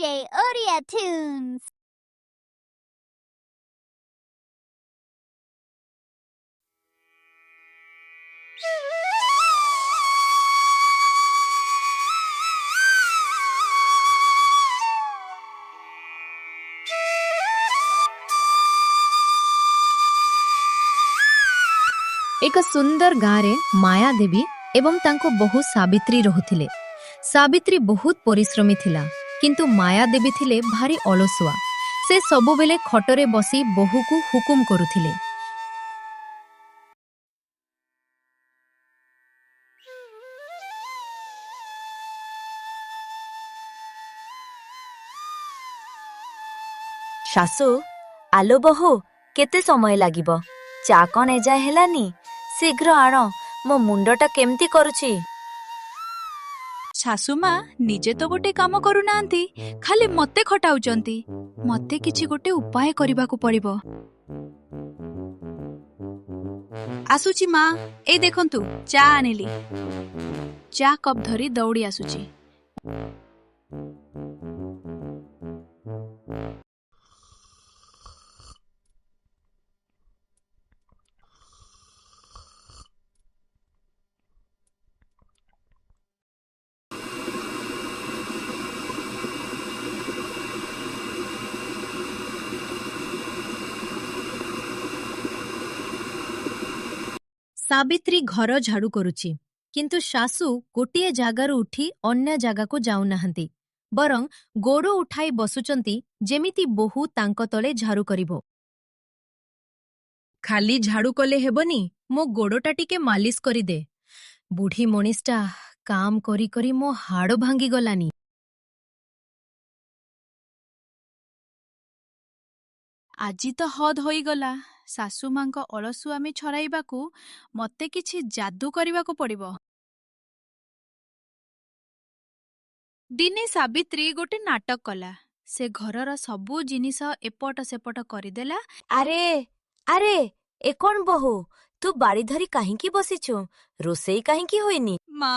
DJ Odia Tunes. ଏକ ସୁନ୍ଦର ଗାଁରେ ମାୟା ଦେବୀ ଏବଂ ତାଙ୍କ ବୋହୂ ସାବିତ୍ରୀ ରହୁଥିଲେ। ସାବିତ୍ରୀ ବହୁତ ପରିଶ୍ରମୀ ଥିଲା, କିନ୍ତୁ ମାୟା ଦେବୀ ଥିଲେ ଭାରି ଅଳସୁଆ। ସେ ସବୁବେଳେ ଖଟରେ ବସି ବୋହୂକୁ ହୁକୁମ କରୁଥିଲେ। ଶାଶୁ, ଆଲୋ ବୋହୂ, କେତେ ସମୟ ଲାଗିବ? ଚା କଣ ଏଯାଏ ହେଲାନି? ଶୀଘ୍ର ଆଣ, ମୋ ମୁଣ୍ଡଟା କେମିତି କରୁଛି। ଶାଶୁମା ନିଜେ ତ ଗୋଟେ କାମ କରୁନାହାନ୍ତି, ଖାଲି ମତେ ଖଟାଉଛନ୍ତି। ମତେ କିଛି ଗୋଟେ ଉପାୟ କରିବାକୁ ପଡିବ। ଆସୁଛି ମା, ଏଇ ଦେଖନ୍ତୁ ଚା ଆଣିଲି। ଚା କପ୍ ଧରି ଦୌଡ଼ି ଆସୁଛି। ସାବିତ୍ରୀ ଘର ଝାଡୁ କରୁଛି, କିନ୍ତୁ ଶାଶୁ ଗୋଟିଏ ଜାଗାରୁ ଉଠି ଅନ୍ୟ ଜାଗାକୁ ଯାଉନାହାନ୍ତି, ବରଂ ଗୋଡ଼ ଉଠାଇ ବସୁଛନ୍ତି, ଯେମିତି ବୋହୂ ତାଙ୍କ ତଳେ ଝାଡୁ କରିବ। ଖାଲି ଝାଡୁ କଲେ ହେବନି, ମୋ ଗୋଡ଼ଟା ଟିକେ ମାଲିସ କରିଦେ। ବୁଢ଼ୀ ମଣିଷଟା କାମ କରି କରି ମୋ ହାଡ଼ ଭାଙ୍ଗିଗଲାନି। ଆଜି ତ ହଦ୍ ହୋଇଗଲା। ଶାଶୁମାଙ୍କ ଅଳସୁଆମି ଛଡ଼ାଇବାକୁ ମତେ କିଛି ଯାଦୁ କରିବାକୁ ପଡିବ। ଦିନେ ସାବିତ୍ରୀ ଗୋଟେ ନାଟକ କଲା। ସେ ଘରର ସବୁ ଜିନିଷ ଏପଟ ସେପଟ କରିଦେଲା। ଆରେ ଆରେ, ଏ କଣ ବୋହୂ, ତୁ ବାଡ଼ି ଧରି କାହିଁକି ବସିଛୁ? ରୋଷେଇ କାହିଁକି ହୋଇନି? ମା,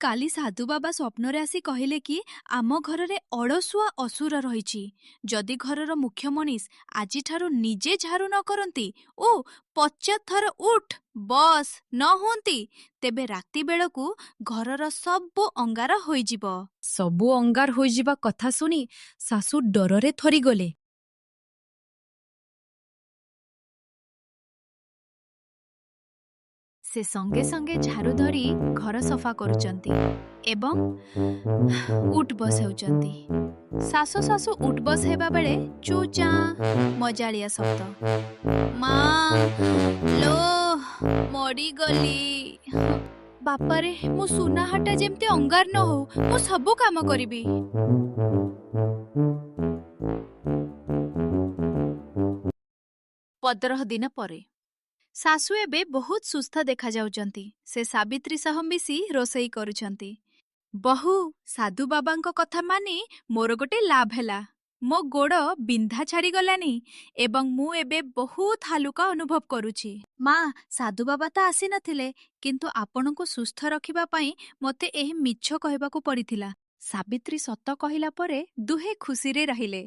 କାଲି ସାଧୁ ବାବା ସ୍ୱପ୍ନରେ ଆସି କହିଲେ କି ଆମ ଘରରେ ଅଳସୁଆ ଅସୁର ରହିଛି। ଯଦି ଘରର ମୁଖ୍ୟ ମଣିଷ ଆଜିଠାରୁ ନିଜେ ଝାଡୁ ନ କରନ୍ତି ଓ 50 ଥର ଉଠ୍ ବସ୍ ନ ହୁଅନ୍ତି, ତେବେ ରାତି ବେଳକୁ ଘରର ସବୁ ଅଙ୍ଗାର ହୋଇଯିବ। ସବୁ ଅଙ୍ଗାର ହୋଇଯିବା କଥା ଶୁଣି ଶାଶୁ ଡରରେ ଥରିଗଲେ। ସେ ସଙ୍ଗେ ସଙ୍ଗେ ଝାଡୁ ଧରି ଘର ସଫା କରୁଛନ୍ତି ଏବଂ ଉଠ୍ ବସ୍ ହେଉଛନ୍ତି। ଶାଶୁ ଶାଶୁ ଉଠ୍ ବସ୍ ହେବା ବେଳେ ଚୁ ଚାଁ ମଜାଳିଆ ଶବ୍ଦ। ମା ଲୋ, ମରିଗଲି ବାପାରେ, ମୋ ସୁନାହାଟା ଯେମିତି ଅଙ୍ଗାର ନ ହଉ, ମୁଁ ସବୁ କାମ କରିବି। 15 ଦିନ ପରେ ଶାଶୁ ଏବେ ବହୁତ ସୁସ୍ଥ ଦେଖାଯାଉଛନ୍ତି। ସେ ସାବିତ୍ରୀ ସହ ମିଶି ରୋଷେଇ କରୁଛନ୍ତି। ବୋହୂ, ସାଧୁ ବାବାଙ୍କ କଥା ମାନି ମୋର ଗୋଟେ ଲାଭ ହେଲା। ମୋ ଗୋଡ଼ ବିନ୍ଧା ଛାଡ଼ିଗଲାନି ଏବଂ ମୁଁ ଏବେ ବହୁତ ହାଲୁକା ଅନୁଭବ କରୁଛି। ମା, ସାଧୁ ବାବା ତ ଆସିନଥିଲେ, କିନ୍ତୁ ଆପଣଙ୍କୁ ସୁସ୍ଥ ରଖିବା ପାଇଁ ମୋତେ ଏହି ମିଛ କହିବାକୁ ପଡ଼ିଥିଲା। ସାବିତ୍ରୀ ସତ କହିଲା ପରେ ଦୁହେଁ ଖୁସିରେ ରହିଲେ।